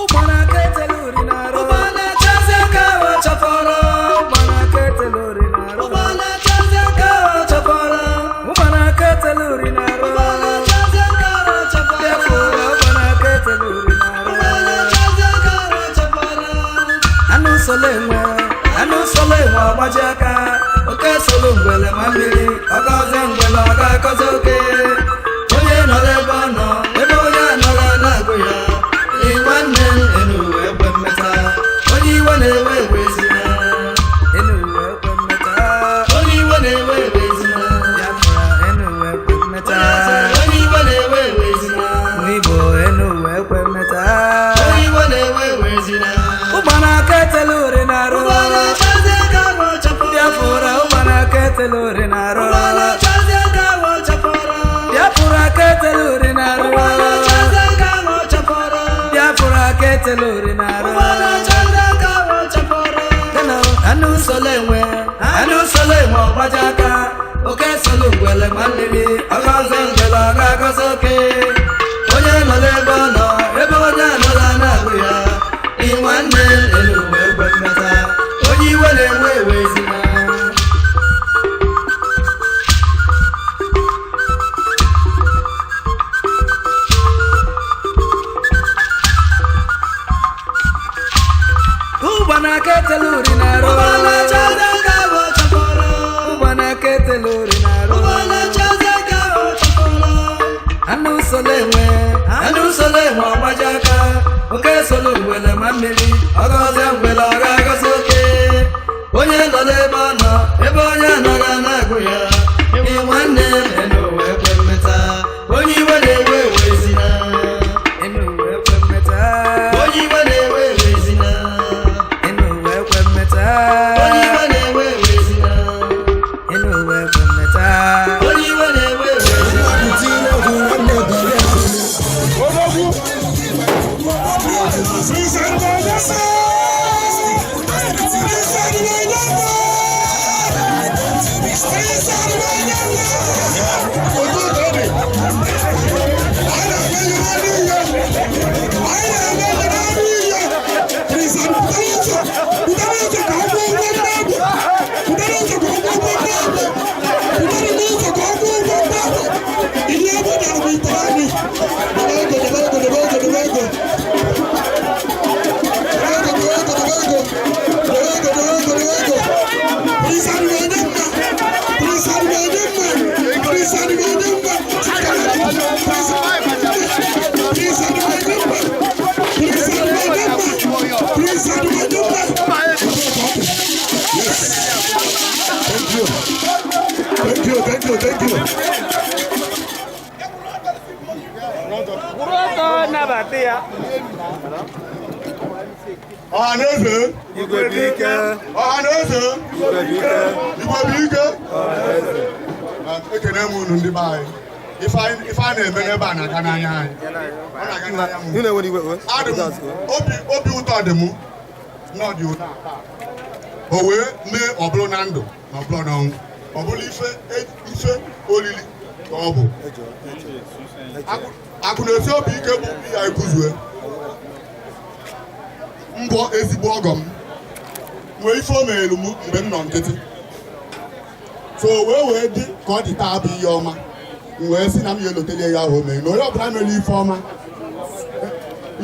Ụgbana aka etela uri n'arụ. Ụgbana chazie ka awa chọfọrọ. Ụgbana aka etela uri n'arụ. Ụgbana chazie ka awa chọfọrọ. Ụgbana aka etela uri n'arụ. Ụgbana chazie ka awa chọfọrọ. Bịafụra, ụgbana aka etela uri n'arụ. Ụgbana chazie ka awa chọfọrọ. Anụ solo enwe, anụ solo enwe ọgbaji aka. Oke solo ngwele ma mmiri, ọgọzie ngwele ọ ga-akọzi oke. Onye nọrọ ebe ọ nọ, ebe onye anọrọ na-agụ ya. Ị nwanne m enu ekwe mmeta. Onye iwe na-ewe ewe ezina. Enu uwe ekwe mmeta. Onye iwe na-ewe ewe ezina. Biafra, enu uwe ekwe mmeta. Onye iwe na-ewe ewe ezina. Ụmụ Igbo, enu uwe ekwe mmeta. Onye iwe na-ewe ewe ezina. Ụgbana aka etela uri n'arụ. Ụgbana chazie ka awa chọfọrọ. Biafra, ụgbana aka etela uri n'arụ. Ụgbana chazie ka awa chọfọrọ. Biafra aka etela uri n'arụ. Ụgbana chazie ka awa chọfọrọ. Biafra aka etela uri n'arụ. Ụgbana chazie ka awa chọfọrọ. Kena anụ solo enwe, anụ solo enwe ọgbaji aka. Oke solo ngwele ma mmiri, ọgọzi ngwele ọ ga-agọzi oke. Onye nọ n'ebe ọ nọ, ebe onye anọla na-agụ ya. Ị nwanne elu uwe ekwe mmeta. Onye iwe na-ewe ewe ezina. Ụgbana aka etela uri n'arụ. Ụgbana chazie ka awa chọfọrọ. Ụgbana aka etela uri n'arụ. Ụgbana chazie ka awa chọfọrọ. Anụ solo enwe, Anụ solo enwe ọgbaji aka. Oke solo ngwele ma mmiri, ọgọzie ngwele ọ ga-agọzi oke. Onye nọ n'ebe ọ nọ, ebe onye anọghị na-agụ ya. Ị nwanne enu uwe ekwe mmeta. Onye iwe na-ewe ewe ezina. enu uwe ekwe mmeta. Onye iwe na-ewe ewe ezina. Enu uwe ekwe mmeta. Onye iwe na-ewe ewe ezina. Enu uwe ekwe mmeta. Onye iwe na-ewe ewe ezina. Thank you, thank you, thank you. Ọhaneze, Igwe bụ ike, ọhaneze, igwe bụ ike, igwe bụ ike. Ekene m unu ndị be anyị. Ife a na-eme n'ebe a na-aga n'anya anyị. Ọ na-aga n'anya m. unu enwere igwe o? Adị m obi obi ụtọ dị m na ọ dị ụtọ o wee mee ọ bụrụ na ndụ na ọ bụrụ n'ọnwụ ọ bụrụ ife ife olili ka ọ bụ akụ na-esi obi ike bụ ya ekuzue mbọ ezigbo ọgọ m nwee ife o meelu m mgbe m nọ nkịtị so wee dị ka ọ dị taa bụ ihe ọma m wee sị na m ya elotelie ya ahụ o mere na onye ọbụla mere ife ọma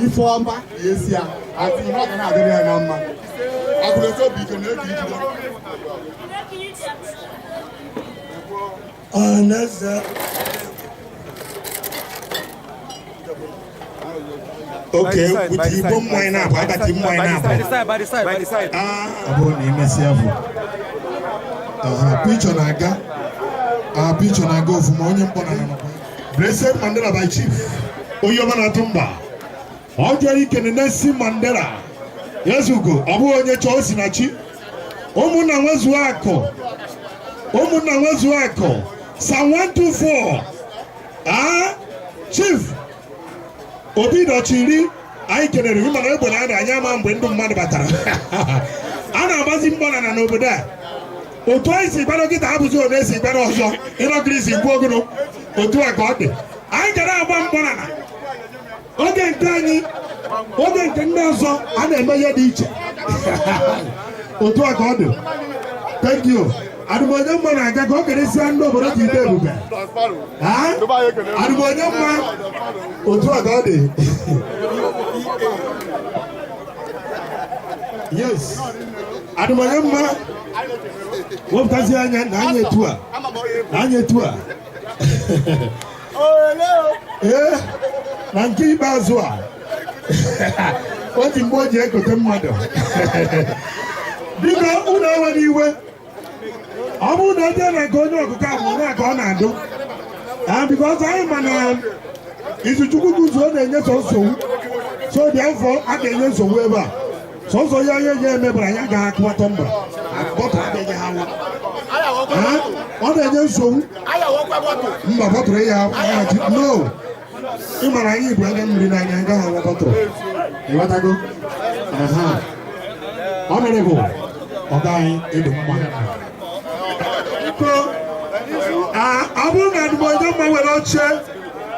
ife ọma ya esi ya atị na ọ ga na-adịrị ya na mma akụ na-esi obi ike na-eke ijide. Ọhaneze. Oke with igbo mmanya na-abụ abati mmanya na-abụ. By the side, by the side, by the side. Ọ bụrụ na imesịa bụ picture na-aga, picture na-aga ofuma onye mkpọ na nọkwa. Blessed Mandela by Chief onye ọma na-atụ mba ọ jụrụ ikene Nelson Mandela yezugo ọ bụghị onye chọọ o si na chi ụmụnna nwezuo akụ ụmụnna nwezuo akụ Psalm 124. Chief Obi dọchiri anyị kelere gị mana egbe na ada anyị ama mgbe ndụ mmadụ batara a na-agbazi mgbọnana n'obodo a otu anyị si gbado kịta abụzi one esi gbado ọzọ ịnọkiri si gbuo ogolo otu a ka ọ dị anyị gara agba mgbọnana oge nke anyị. Anyị oge nke ndị ọzọ a na-eme ihe dị iche. Otu a ka ọ dị. Thank you. Adụmonye mma na-aga ka ọ keresịa ndị obodo ji ide ebube. Adụmonye mma, otu a ka ọ dị. Yes, adụmonye mma, wepụtazi anya na anya etu a na anya etu a. Ee, na nke ikpeazụ a, o ji mgbe o ji ekote mmadụ. Biko, unu enwere iwe. Ọ bụrụ na eje na nke onye ọkụkọ ahụ na ka ọ na-adụ, because anyị ma na Izuchukwu guzuo na-enye sọ nsogbu, so dị afọ a ga-enye nsogbu ebe a. Sọsọ ya ihe ya emebara anyị agaghị akụwa tumbler bottle adịghị ha nwa. Ọ na-enye nsogbu. Mba, bottle ya no. Ị mara anyị bụ anya mmiri n'anya, agaghị awa bottle. Ịghọtago? Honorable, ọga anyị, ịdị mma. Biko, ọ bụrụ na Adụmonye mma were oche,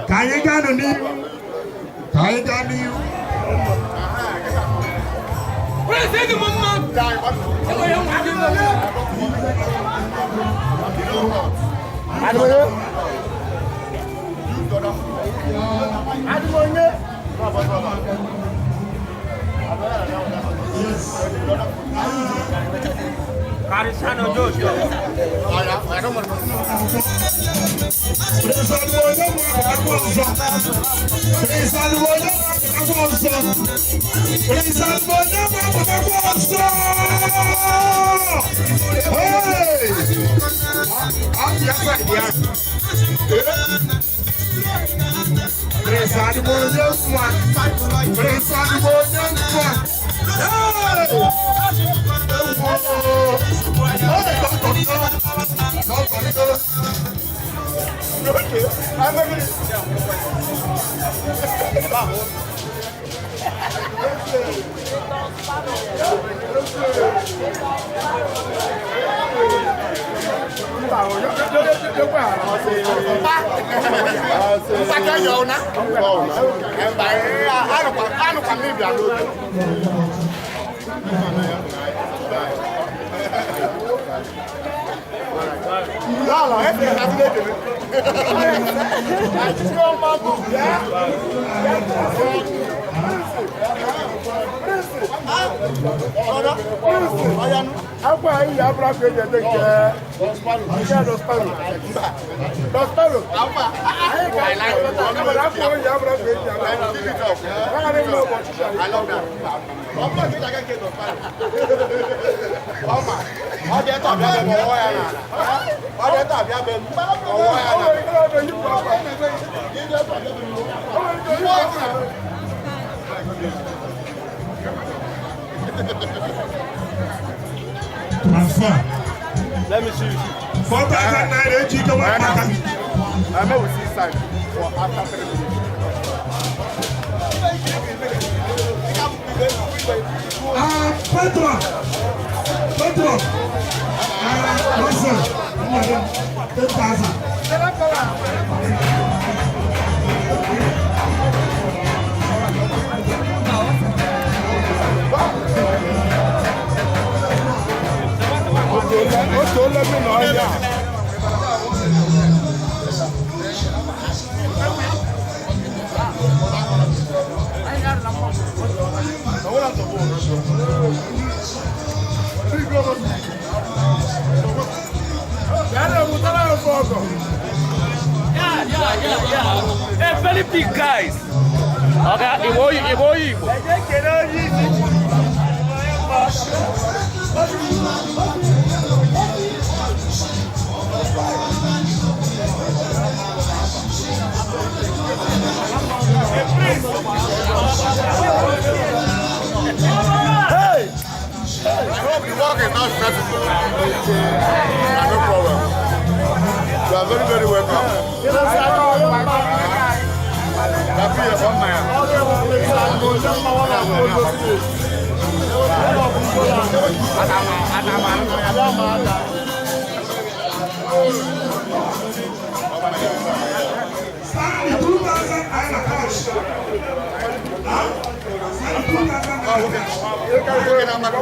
ka anyị gaa n'ihu, ka anyị gaa n'ihu. Prince, ịdị m mma. Enwere nwa gị nọ. Adụmonye. Adụmonye. Yes. Karisano Joshua. Prince Adụmonye mma, apụtakwa ọzọ. Prince Adụmonye mma, apụtakwa ọzọ. Prince Adụmonye mma, apụtakwa ọzọ. Hey! Abịa side ya. Prince Adụmonye mma. Prince Adụmonye mma. Hey! Ewo! Hey, doctor, doctor, Okay, I'm ready. Akwa anyị ya abụrụ akwa eji ede nke nke dọsparo dọsparo. Anyị ga akwa oyi abụrụ akwa eji ala naanị mma ụbọchị. Transfer. Let me see you. ₦4,000 eji ike nwa maka. I may we see sign for after 3 minutes. Ah, Petro. Petro. Ah, listen. 10,000. Otu ole mi na ọhịa. Hey, very big guys. Okay, Igbo Igbo Igbo. The work is not stressful. No problem. You are very, very welcome. Happy one man. Stanley, ₦2,000 cash. Huh? Nwoke na mmadụ.